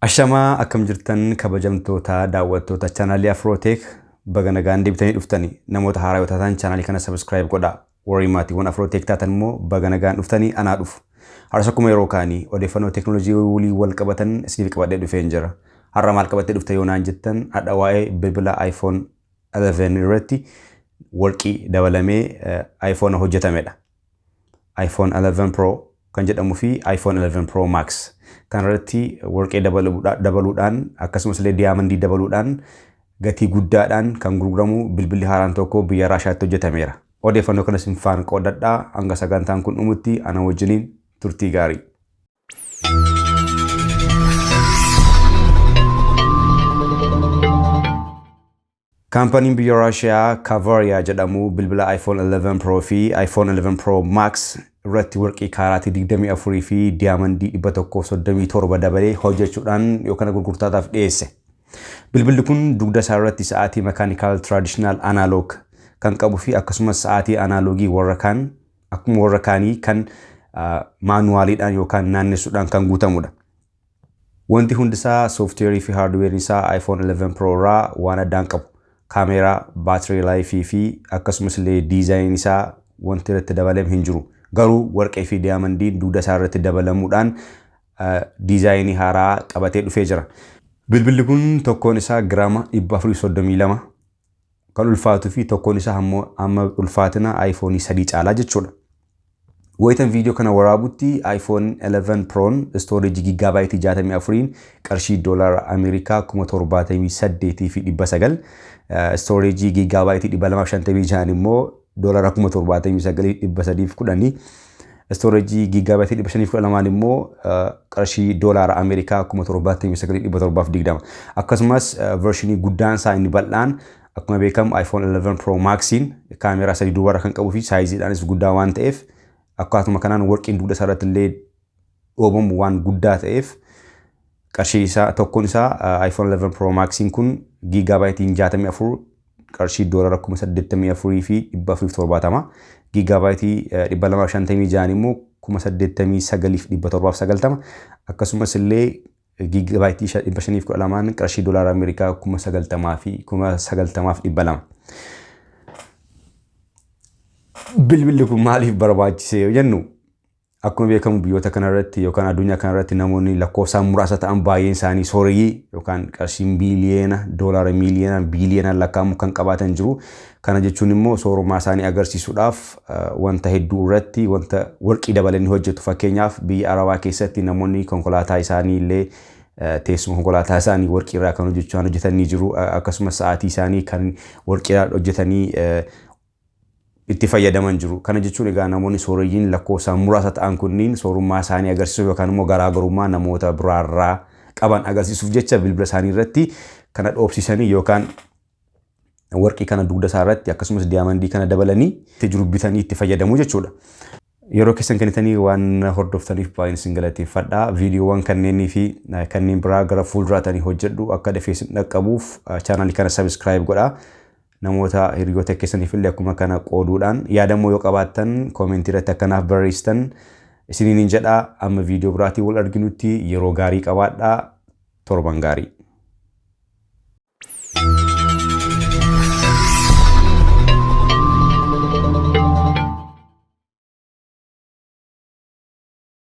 Ashamaa, akkam jirtan kabajamtoota daawwattoota chaanaalii Afrooteek? Baga nagaan deebitanii dhuftanii. Namoota haaraa yoo taatan chaanaalii kana subscribe godhaa. Warri maatiiwwan Afrooteek taatan immoo baga nagaan dhuftanii, anaa dhufu. Har'as akkuma yeroo kaanii odeeffannoo teekinooloojii waliin wal qabatan isiniif qabadhee dhufeen jira. Har'a maal qabattee dhufte yoo naan jettan, har'a waa'ee bilbila iPhone 11 irratti warqii dabalamee iPhone hojjetamedha. iPhone 11 Pro kan jedhamuu fi iPhone 11 Pro Max kan irratti warqee dabaluudhaan, akkasumas illee diyaamandii dabaluudhaan gatii guddaadhaan kan gurguramu bilbilli haaraan tokko biyya Raashaatti hojjetameera. Odeeffannoo kanas isin faana qoodadhaa, hanga sagantaan kun dhumutti ana wajjiniin turtii gaarii. Kaampaniin biyya Raashiyaa Kaavaariyaa jedhamu bilbila iPhone 11 Pro fi iPhone 11 Pro Max irratti warqii kaaraatii 24 fi diyaamandii 137 dabalee hojjechuudhaan yookaan gurgurtaadhaaf dhiyeesse. Bilbilli kun dugda isaa irratti sa'aatii mechanical traditional analog kan qabu fi akkasumas sa'aatii anaaloogii warra kaan akkuma warra kaanii kan maanuwaaliidhaan yookaan naannessuudhaan kan guutamudha. Wanti hundisaa sooftiweerii fi haardweeriin isaa iPhone 11 Pro irraa waan addaan qabu. Kaameeraa, battery life fi akkasumas illee diizaayiniin isaa wanti irratti dabalame hin jiru. Garuu warqee fi diyaamandiin dugda isaa irratti dabalamuudhaan diizaayinii haaraa qabatee dhufee jira. Bilbilli kun tokkoon isaa giraama 432 kan ulfaatuu fi tokkoon isaa ammoo amma ulfaatina iPhone 3 caalaa jechuudha. Wayitan viidiyoo kana waraabutti iPhone 11 Proon storage gigaabaayitii 64 qarshii doolaara Ameerikaa 78,900, storage gigaabaayitii 256 immoo doolaara 79,310, storage gigaabaayitii 512 immoo qarshii doolaara Ameerikaa 79,720. Akkasumas vershinii guddaan isaa inni bal'aan, akkuma beekamu iPhone 11 Pro Maxiin kaameeraa sadii duubarra kan qabuu fi saayiziidhaanis guddaa waan ta'eef, akkaatuma kanaan warqiin dugda isaa irratti illee dhoobamu waan guddaa ta'eef, qarshii isaa tokkoon isaa iPhone 11 Pro Maxiin kun gigaabaayitiin 64 qarshii doolaara 84,470, gigaabaayitii 256 immoo 89,790, akkasumas illee gigaabaayitii 512 qarshii doolaara Ameerikaa 90,000 fi 90,200. Bilbilli kun maaliif barbaachise yoo jennu, akkuma beekamu biyyoota kanarratti yookaan addunyaa kanarratti namoonni lakkoofsaan muraasa ta'an baay'een isaanii sooreyyii yookaan qarshii biiliyoona doolaara miiliyoona biiliyoonaan lakkaa'amu kan qabaatan jiru. Kana jechuun immoo soorummaa isaanii agarsiisuudhaaf wanta hedduu irratti wanta warqii dabalanii hojjetu. Fakkeenyaaf, biyya Arabaa keessatti namoonni konkolaataa isaanii illee teessuma konkolaataa isaanii warqii irraa kan hojjechaa hojjetanii jiru. Akkasumas sa'aatii isaanii kan warqii irraa hojjetanii itti fayyadaman jiru. Kana jechuun egaa namoonni sooreyyiin lakkoofsaan muraasa ta'an kunniin soorummaa isaanii agarsiisuuf yookaan immoo garaagarummaa namoota biraarraa qaban agarsiisuuf jecha bilbila isaanii irratti kana dhoobsisanii yookaan warqii kana dugda isaa irratti akkasumas diyaamandii kana dabalanii itti jiru bitanii itti fayyadamu jechuudha. Yeroo keessan kennitanii waan hordoftaniif baay'een isin galateeffadha. Viidiyoowwan kanneenii fi kanneen biraa gara fuulduraatanii hojjedhu akka dafee isin dhaqqabuuf chaanaalii kana subscribe godhaa. Namoota hiriyoota keessaniif illee akkuma kana qooduudhaan, yaadammoo yoo qabaattan koomentii irratti akkanaaf barreessitan isiniin hin jedha. Amma viidiyoo biraatiin wal arginutti yeroo gaarii qabaadhaa, torban gaarii.